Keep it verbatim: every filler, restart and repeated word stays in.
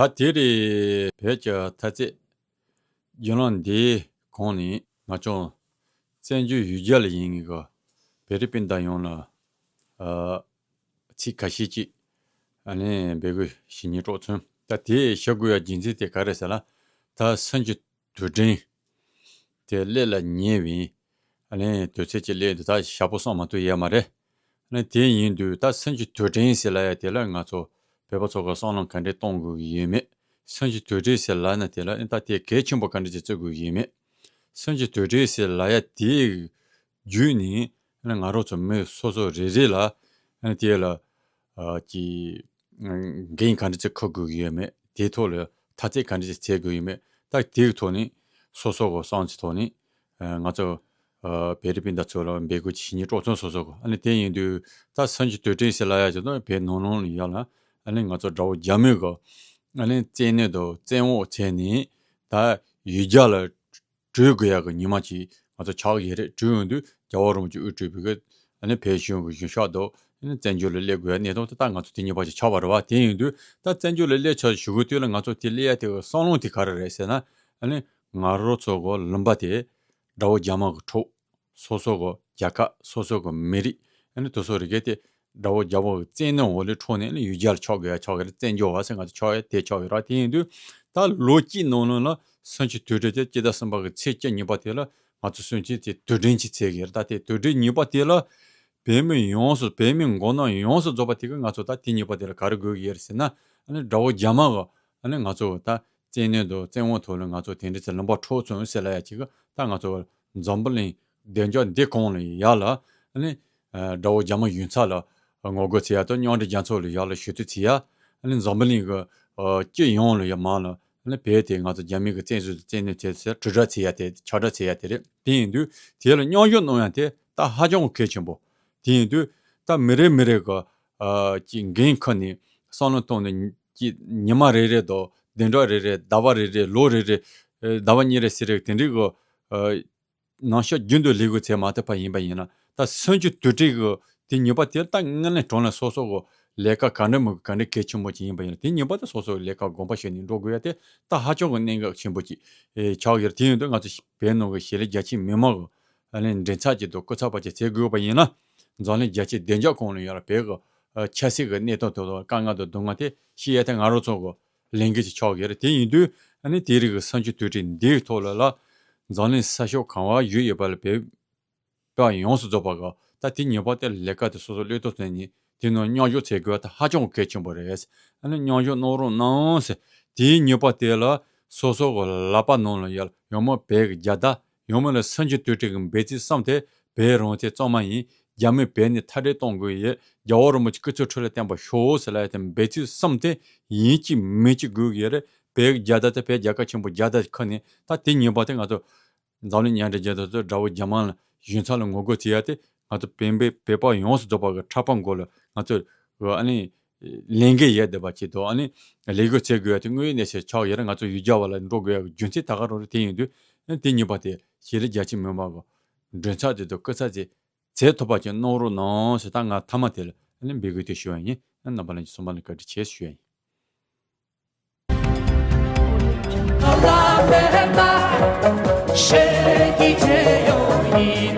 ད་དེ་རེད། བོད་ཀྱི་མཐའ་ཚད་བརྒྱུད་ལམ་འདིའི་གོང་ནས་ང་ཚོ་བཙན་བྱོལ་ཡུལ་གྱར་ལ་ཡིན་གི་བོད་རིགས་སྤུན་ཟླ་ཡོངས་ལ་ཨ་ཚིག་ཁ་ཤས་ཅིག་ཨ་ནི་འབོད་སྐུལ་ཞུ་སྙིང་བྲོ་ཚོན། ད་དེ་ཞུ་དགོས་ཡ་རྒྱུ་མཚན་དེ་ག་རེ་ཟེར་ལ། ད་གསུམ་བཅུའི་དུས་དྲན་དེ་སླེབས་ལ་ཉེ་བའི་ཨ་ནི་དུས་ཚོད་ཅིག་སླེབས་འདུག་ད་ཞག་པོ་གསུམ་མ་གཏོགས་ཡོད་མ་རེད། ཨ་ནི་དེ་ཡིན་དུས་ད་གསུམ་བཅུའི་དུས་དྲན་ཟེར་ལབ་ཡ་དེ་ལ་ང་ཚོ་བོད་པ་ཚོ་གི་བསམ་བློ་ག་འདྲས་གཏོང་དགོས་ཀྱི་ཡོད་མེད། གསུམ་བཅུའི་དུས་དྲན་ཟེར་ལབ་ན་དེ་ལ་ཨ་ནི་ད་དེ་གལ་ཆེན་པོ་ག་འདྲས་ཅིག་བརྩི་དགོས་ཀྱི་ཡོད་མེད། གསུམ་བཅུའི་དུས་དྲན་ཟེར་ལབ་ཡ་དེ་བརྒྱུད་ནས་ང་རང་ཚོ་མི་སོ་སོ་རེ་རེ་ལ་དེ་ལ་ཀྱི་འགན་ག་འདྲ་ཅིག་འཁུར་དགོས་ཀྱི་ཡོད་མེད། དེའི་ཐོག་ལ་མཐའ་ཚད་ག་འདྲ་ཅིག་འཚོལ་དགོས་ཡོད་མེད། ད་དེའི་ཐོག་ནས་སོ་སོ་གི་བསམ་ཚུལ་ཐོག་ནས་ང་ཚོ་བོད་རིགས་སྤུན་ཟླ་ཚོ་ལ་འབོད་སྐུལ་ཅིག་ཞུ་སྙིང་བྲོ་ཚོང་སོ་སོ་གི། ཨ་ནི་དེ་ཡིན་དུས་ད་གསུམ་བཅུའི་དུས་དྲན་ཟེར་ལབ་ཡ་ཅིག་དང་བོད་ནང་ལོགས་ལ་ཡ་ལ་ཨ་ནི་ང་ཚོ་དགྲ་བོ་རྒྱ་མི་གི་ཨ་ནི་བཙན་གནོན་དང་བཙན་འོག་བྱས་ནས་ད་ཡུལ་གྱར་ལ་བྲོས་དགོས་ཡག་གི་ཉི་མ་ཅིག་ང་ཚོ་ཆགས་ཡོད་རེད། བྲོས་ཡོང་དུས་རྒྱལ་བ་རིན་པོ་ཆེ་དབུ་ཁྲིད་པའི་གི་ཨ་ནི་བོད་གཞུང་གི་གཞུང་ཞབས་དང་ཨ་ནི་བཙན་བྱོལ་ལ་སླེབས་དགོས་ཡག་གནས་སྟངས་དེ་ད་ང་ཚོ་དེ་ཉིན་པ་ཅིག་ཆགས་པ་རེད་བ། དེ་ཡིན་དུས་ད་བཙན་བྱོལ་ལ་སླེབས་ཆོག་ཞུ་དགོས་དུས་ལ་ང་ཚོ་དེ་སླེབས་ཡག་དེ་གི་བསམ་བློ་དེ་ག་རེ་རེད་ཟེར་ན། ཨ་ནི་ང་རང་ཚོ་གི་ལུང་པ་དེ་དགྲ་བོ་རྒྱ་དམར་གི་འཕྲོག་སོ་སོ་གི་རྒྱལ་ཁབ་སོ་སོ་གི་མི་རིགས་ཨ་ནི་དེ་ཚོ་རེ་གས་དེ་དགྲ་བོ་རྒྱ་དམར་གི་བཙན་གནོན་འོག་ལ་འཕྲོག་ནས་ཨ་ནི་ཡུལ་གྱར་ལ་ཆགས་དགོས་ཡག་ཆགས་ཀྱི་རེད། བཙན་བྱོལ་བ་ཟེར་ང་ཚོ་ཆགས་ཡག་དེ་ཆགས་ཡོད་ར། དེ་ཡིན་དུས་ད་ལོ་གཅིག་ནང་ལོགས་ལ་གསུམ་བཅུའི་དུས་དྲན་དེ་སྤྱི་ཟླ་གསུམ་པ་གི་ཚེས་བཅུ་གཉིས་པ་དེ་ལ་ང་ཚོ་གསུམ་བཅུའི་དེ་དུས་དྲན་ཅིག་འཚོལ་གི་རེད། ད་དེ་དུས་དྲན་གཉིས་པ་དེ་ལ་བོད་མི་ཡོངས་སུ་བོད་མི་མགོ་ནག་ཡོངས་སུ་རྫོགས་པ་དེ་གི་ང་ཚོ་ད་དེ་གཉིས་པ་དེ་ལ་ག་རེ་དགོས་ཀྱི་ཡོད་རེད་ཟེར་ན། ཨ་ནི་དགྲ་བོ་རྒྱ་དམར་གི་ཨ་ནི་ང་ཚོ་ད་བཙན་གནོན་དང་བཙན་དབང་ཐོག་ལ་ང་ཚོ་དེ་འདྲ་ཚེ་ལུང་པ་འཕྲོག་སོང་ཟེར་ལབ་ཡག་ཅིག་གི་ད་ང་ཚོ་འཛམ་བུ་གླིང་བདེ་འཇགས་འདི་གོང་ལ་ཡར་ལ་ཨ་ནི་དགྲ་བོ་རྒྱ་དམར་གཞུང་ཚབ་ལ་ངོ་རྒོལ་བྱེད་ཡག་དང་མཉམ་འབྲེལ་རྒྱལ་ཚོགས་ལ་ཡར་ལ་ཞུ་གཏུག་བྱེད་ཡག་ཨ་ནི་འཛམ་བུ་གླིང་གི་སྤྱི་ཡོངས་ལ་ཡར་མར་ལ་ཨ་ནི་བོད་དེ་ང་ཚོ་རྒྱ་མི་གི་བཙན་བཟུང་དང་བཙན་གནོན་བྱས་ཟེར་དྲིལ་བསྒྲགས་བྱེད་ཡག་དེ་ཁྱབ་བསྒྲགས་བྱེད་ཡག་དེ་རེད། དེ་ཡིན་དུས་དེ་ལ་མཉམ་ཞུགས་གནང་ཡག་དེ་ད་ཧ་ཅང་གི་གལ་ཆེན་པོ། དེ་ཡིན་དུས་ད་མི་རེ་མི་རེ་གི་ཨ་ཀྱི་འགན་ཁུར་ནས་བསམ་བློ་གཏོང་ནས་ཀྱི་ཉི་མ་རེ་རེ་དང་བདུན་ཕྲག་རེ་རེ་ཟླ་བ་རེ་རེ་ལོ་རེ་རེ་ཨ་ཟླ་བ་གཉིས་རེ་ཟེར་རེ་དེ་འདྲའི་གི་ཨ་ནང་ཤོག་རྒྱུན་དུ་ལས་འགུལ་བྱེད་མ་ཐུབ་པ་ཡིན་པ་ཡིན་ན། ད་གསུམ་བཅུའི་དུས་དྲན་གི་དེ་ཉིན་པ་དེར་ད་དངོས་གནས་དྲང་གནས་སོ་སོ་གི་ལས་ཀ་ག་འདྲ་མི་དགོས་ག་འདྲ་གལ་ཆེན་པོ་ཅིག་ཡིན་པ་ཡིན་ན། དེ་ཉིན་པ་དེ་སོ་སོ་གི་ལས་ཀ་དགོངས་པ་ཞུས་ནས་འགྲོ་དགོས་ཡ་དེ་ད་ཧ་ཅང་གི་གནད་འགག་ཆེན་པོ་ཅིག་ཨེ་ཆགས་ཡོད་རེད། དེ་ཡིན་དུས་ང་ཚོ་བོད་ནང་གི་གཞིས་ལུས་རྒྱ་ཆེའི་མི་མང་གི་ཨ་ནི་མགྲིན་ཚབ་ཅིག་དང་སྐུ་ཚབ་པ་ཅིག་བྱེད་དགོས་པ་ཡིན་ན། འཛམ་གླིང་རྒྱལ་སྤྱིའི་བདེ་འཇགས་གོང་ལ་ཡར་ལ་བོད་གི་ཆབ་སྲིད་ཀྱི་གནས་སྟངས་དེ་དག་དཀའ་ངལ་དང་སྡུག་བསྔལ་དེ་ཤེས་ཡ་དེ་ང་རང་ཚོ་གི་ལས་འགན་ཅིག་ཆགས་ཀྱི་རེད། དེ་ཡིན་དུས་ཨ་ནི་དེ་རིགས་ཀྱི་གསར་འགྱུར་དུས་དྲན་འདིའི་ཐོག་ལ་ལ་འཛམ་གླིང་ས་ཕྱོགས་གང་བ་བཞུགས་ཡོད་པ་ལ་བོད་པ་ཡོངས་སུ་རྫོགས་པ་གི་ད་དེ་ཉིན་པ་དེ་ལ་ལས་ཀ་དེ་སོ་སོ་བློས་གཏོང་བྱས་ནས་དེ་ནང་མཉམ་ཞུགས་བྱེད་དགོས་པ་དེ་ཧ་ཅང་གལ་ཆེན་པོ་རེད། ཨ་ནི་མཉམ་ཞུགས་གནང་རོགས་གནང་ཟེར། དེའི་ཉིན་པ་དེ་ལ་སོ་སོ་གི་ལག་པ་ནང་ལ་ཡ་ཡང་མོ་བོད་ཀྱི་རྒྱལ་དར། ཡང་མིན་ལ་གསར་འགྱུར་དུས་དྲན་གྱི་འབད་བརྩོན་བསམ་དེ་བོད་རང་བཙན་གཙང་མ་ཡིན། རྒྱ་མི་བོད་ནས་མཐའ་བྲལ་གཏོང་དགོས་ཡོད། རྒྱལ་བ་རིན་པོ་ཆེ་སྐུ་ཚེ་ཁྲི་ལ་བརྟན་པར་ཤོག་ཟེར་ལབ་ཡ་དེ་འབད་བརྩོན་བསམ་དེ་ཡིན་གཅིག་མིན་གཅིག་དགོས་ཀྱི་ཡོད་རེད། བོད་ཀྱི་རྒྱལ་དར་དེ་བོད་རྒྱལ་ཁབ་ཆེན་པོ་རྒྱལ་དར་ཁུར་ནས་ད་དེ་ཉིན་པ་དེ་ང་ཚོ་འཛམ་གླིང་མཉམ་འབྲེལ་རྒྱལ་ཚོགས་ཚོས་དགྲ་བོ་རྒྱ་དམར་ལ་གཞུང་ཚབ་ལ་ངོ་རྒོལ་བྱེད་ཡ་དེ་ང་ཚོ་བོད་པའི་བོད་པ་ཡོངས་སུ་རྫོགས་པ་གི་ཕྲག་པ་མགོ་ལ་ང་ཚོ་ཨ་ནི་ལས་འགན་ཡོད་བསྡད་པ་ཅིག་དང་། ཨ་ནི་ལས་འགུལ་བྱེད་དགོས་ཡ་དེ་དངོས་ཡོད་གནས་ཚུལ་ཆགས་ཡོད་རེད། ང་ཚོ་ཡུལ་གྱར་བ་ལ་འགྲོ་དགོས་ཡ་གི་རྒྱུ་མཚན་ད་ག་རང་རེད། དེ་ཡིན་དུས་ཨ་ནི་དེ་ཉིན་པ་དེ་གཞིས་ལུས་རྒྱ་ཆེ་མི་མང་གི་མགྲིན་ཚབ་ཅིག་དང་སྐུ་ཚབ་ཅིག་བྱེད་ཐུབ་པ་ཅིག་གནང་རོགས་གནང་ཟེར། ད་ང་མཐའ་མ་དེ་ལ་ཨ་ནི་འབོད་སྐུལ་དེ་ཞུ་བ་ཡིན། ཨ་ནི་རྣམ་པ་ལྷན་རྒྱས་ཚང་མ་ལ་བཀའ་དྲིན་ཆེ་ཞུ་བ་ཡིན།